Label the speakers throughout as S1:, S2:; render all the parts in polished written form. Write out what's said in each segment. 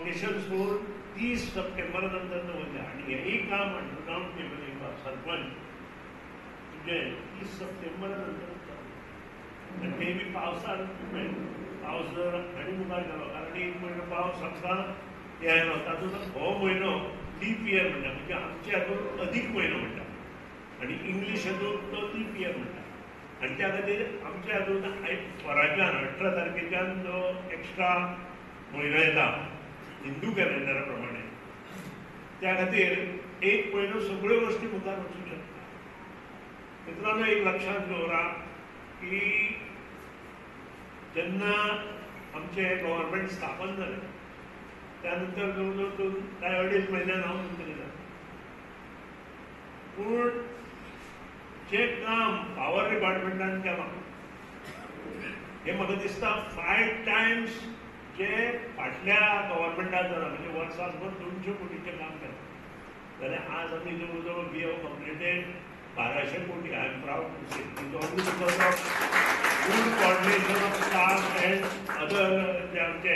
S1: Foundation सोड 30 सप्टेंबरा नंतर दवरलें आनी हेंय काम अंडरग्रावंड केबलिंग सरपंच तुजें 30 सप्टेंबरा नंतर चालू आनी तें बी पावसान पावस जर आनी मुखार गेलो कारण एक म्हयनो पावस आमकां हें आयलो तातूंत हो म्हयनो लीप इयर म्हणटा म्हणजे आमचे हातूंत अदीक म्हयनो म्हणटा आनी इंग्लीश हातूंत तो लीप इयर म्हणटा आनी त्या खातीर आमच्या हातूंत पराच्यान 18 तारखेच्यान जो एक्स्ट्रा म्हयनो येता हिंदू कॅलेंडरा प्रमाणे त्या खातीर एक म्हयनो सगळ्यो गोश्टी मुखार वचूंक शकता. मित्रांनो, एक लक्षांत दवरा की जेन्ना आमचें गव्हर्मेंट स्थापन जालें त्यानंतर जवळ जवळ 2 काय 2.5 म्हयन्यान हांव मंत्री जालें. पूण जें काम पावर डिपार्टमेंटान केलां हें म्हाका दिसता 5 टायम्स जे फाटल्या गव्हर्मेंटान जालां म्हणजे वर्साभर 200 कोटीचें काम केलां जाल्यार आज आमी जवळ जवळ we have completed 1200 कोटी. I am proud to say is only because of good coordination of staff and other जे आमचे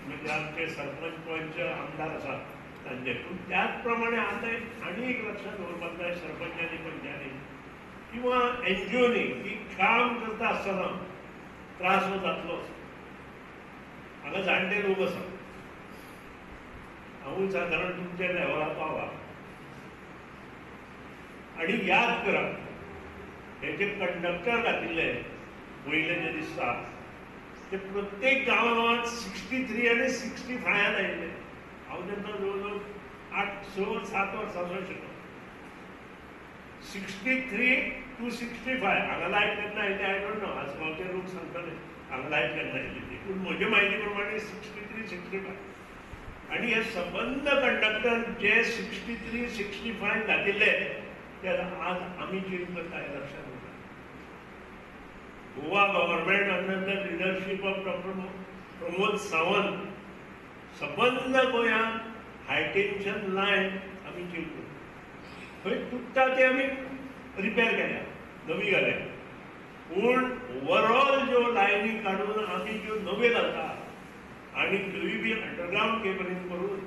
S1: म्हणजे आमचे सरपंच पंच आमदार आसात तांचे. पूण त्याच प्रमाणे आतां आनी एक लक्षात दवरपाक जाय सरपंचांनी पंचांनी किंवा एनजीओनी की काम करता आसतना त्रास हो जातलोच. हांगा जाणटे लोक आसात, हांवूय सादारण तुमच्या लेवलार पावला आनी याद करा हे जे कंडक्टर घातिल्ले वयले जे दिसता ते प्रत्येक गांवा गांवांत 63 आनी 65 आयिल्ले. हांव तेन्ना जवळ जवळ 8, 6, 7 वर्सांचो आशिल्लो. 63 to 65 हांगा लायट केन्ना आयली I don't know, आसगांवचे लोक सांगतले हांगा लायट केन्ना आयली ती, पूण म्हजे म्हायती प्रमाणे 63, 65. आनी हे सबंद कंडक्टर जे 63, 65 घातिल्ले ते आज आमी चेंज करता हें लक्षात दवरा. Goa government under the leadership of doctor Pramod Sawant सबंद गोंयांत हाय टेन्शन लायन आमी चेंज करता. खंय तुट्टा ते आमी रिपेर केल्या, नवी घाल्या, पूण ओवरऑल ज्यो लायनी काडून आमी ज्यो नव्यो घालता आनी त्योय बी अंडरग्रावंड केबलिंग करून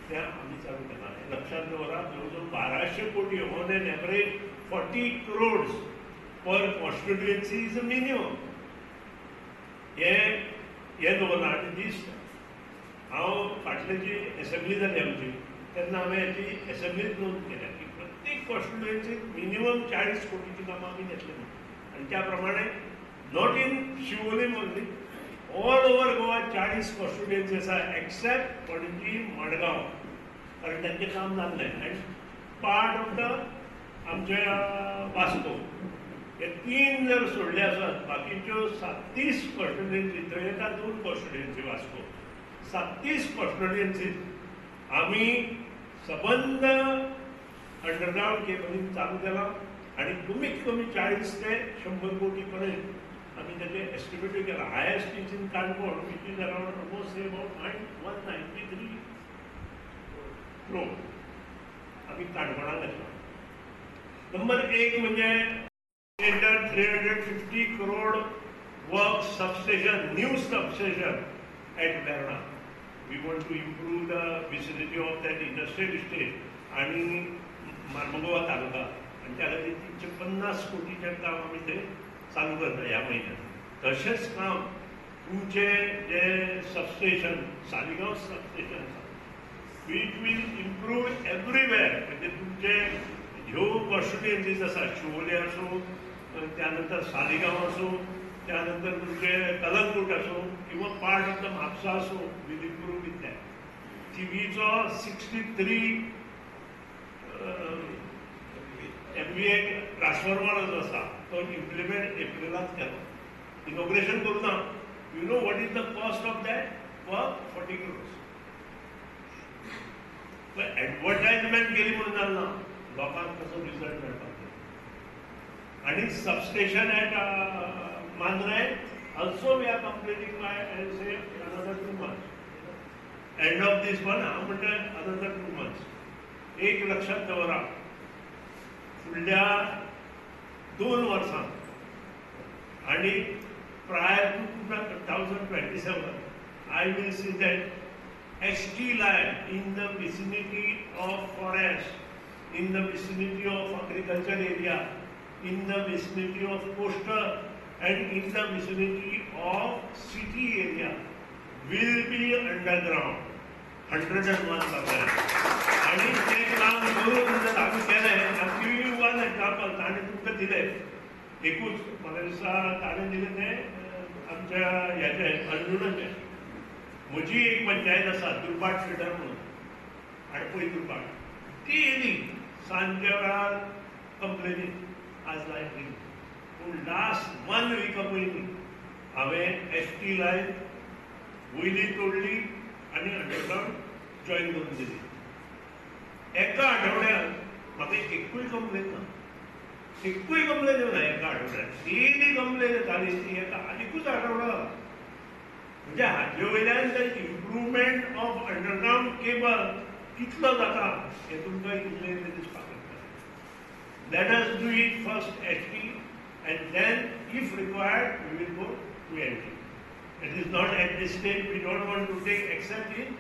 S1: त्या आमी चालू केला. हें लक्षात दवरा जवळ जवळ 1200 कोटी on an average 40 crores per constituency is a minimum. हें दवरलां. आनी दीस हांव फाटली जी एसेंब्ली जाली आमची तेन्ना हांवें हाची एसेंब्लीत नोंद केल्या की प्रत्येक कॉन्स्टिट्युएन्सीक मिनिमम 40 कोटीची कामां आमी घेतली म्हणून. आनी त्या प्रमाणे not in Siolim only, all over Goa 40 constituency आसा एक्सेप्ट पणजी, मडगांव, कारण तांचें काम जाल्लें आनी पार्ट ऑफ the आमच्या वास्को. हे 3 जर सोडले आसत बाकीच्यो 37 कॉन्स्टिट्युएन्सी, थंय येता 2 कॉन्स्टिट्युएन्सी वास्को, 37 कॉन्स्टिट्युएन्सी आमी सबंद अंडरग्रावंड केबलिंग चालू केलां आनी कमीत कमी 40 ते 100 कोटी पर्यंत आमी ताचें एस्टिमेटूय केलां. Highest is in Canacona which is around almost about 193 crore आमी काणकोणाक घातला. नंबर 1 म्हणजे 350 crore work substation, new substation at Verna. We want to improve the vicinity of that industrial estate आणि मार्मगोवा तालुका आनी त्या खातीर 350 कोटीचें काम आमी ते चालू करता ह्या म्हयन्यात. तशेंच काम तुमचें जें सबस्टेशन सालिगांव सबस्टेशन आसा which will improve everywhere म्हणजे तुमचे ह्यो कॉन्स्टिट्युएन्सीज आसा शिवोले आसूं, त्यानंतर सालिगांव आसूं, त्यानंतर तुमचे कलंगूट आसूं किंवा पार्ट ऑफ the Mapusa आसूं, वील इम्प्रूव विथ that. थिवीचो 63 MVA transformer जो आसा तो इम्प्लिमेंट एप्रिलांत केलो, इनॉग्रेशन करूं ना. You know what is the cost of that work? 40 crores. Advertisement केली म्हणून जालें ना, लोकांक तसो रिजल्ट मेळपाक जाय. आनी substation at Mandrem also we are completing by say another 2 months. End of this one हांव म्हणटा अनदर 2 मंथ्स. एक लक्षात दवरा फुडल्या 2 वर्सां आनी prior to 2027 I will see that HT line in the vicinity of forest, in the vicinity of agriculture area, in the vicinity of coastal and in the vicinity of city area will be underground 101%. आनी तें काम करून जर आमी केलें, आमची one example ताणें तुमकां दिलें एकूच, म्हाका दिसता ताणें दिलें तें आमच्या हेचें अंजुणाचें. म्हजी एक पंचायत आसा दुर्भाट फिडर म्हणून, आडपय दुर्भाट, ती येयली सांजच्या वेळार कंप्लेनी आज लायट गेली. पूण लास्ट 1 विका पयलीं हांवें एस टी लायन वयली तोडली आनी अंडरग्रावंड जॉयन करून दिली. एका आठवड्यात म्हाका एकूय कंप्लेन ना, एकूय कंप्लेन येवना. एका आठवड्यात डेली कंप्लेन येताली ती एका एकूच आठवडो. म्हणजे हाजे वयल्यान जर इम्प्रुवमेंट ऑफ अंडरग्रावंड केबल कितलो जाता हें तुमकां इल्लें इल्लें दिसपाक लागता. Let us do it first HT and then if required we will go to LT. It is not at this stage, we don't want to take except in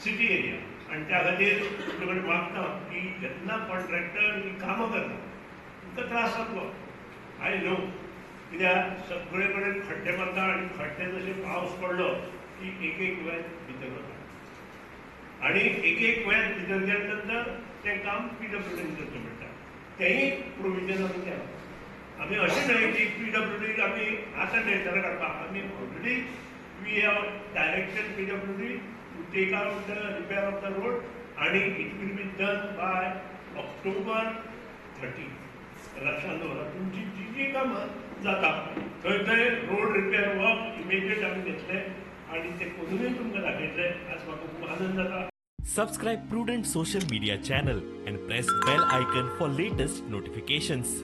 S1: city area. आनी त्या खातीर तुमचे कडेन मागता की जेन्ना कॉन्ट्रॅक्टर ही कामां करता तुमकां त्रास जातलो, I know, कित्याक सगळे कडेन खड्डे मारता आनी खड्डे जशे पावस पडलो की एक एक वेळ भितर वता आनी एक एक वेळ भितर गेल्या नंतर तें काम पीडब्ल्यूडीन करचें पडटा. तेंय प्रोविजन आमी केलां. आमी अशें न्हय की पीडब्ल्यूडी आमी आतां टेंडर काडपाक, आमी already we have directed PWD to take out the repair of the road आनी it will be done by October 30. लक्षात दवरा, तुमची जी जी कामां जाता थंय थंय रोड रिपेर वर्क इमिडिएट आमी घेतले आनी ते करूनय तुमकां दाखयतले. आज म्हाका खूब आनंद जाता.
S2: Subscribe Prudent Social Media channel and press bell icon for latest notifications.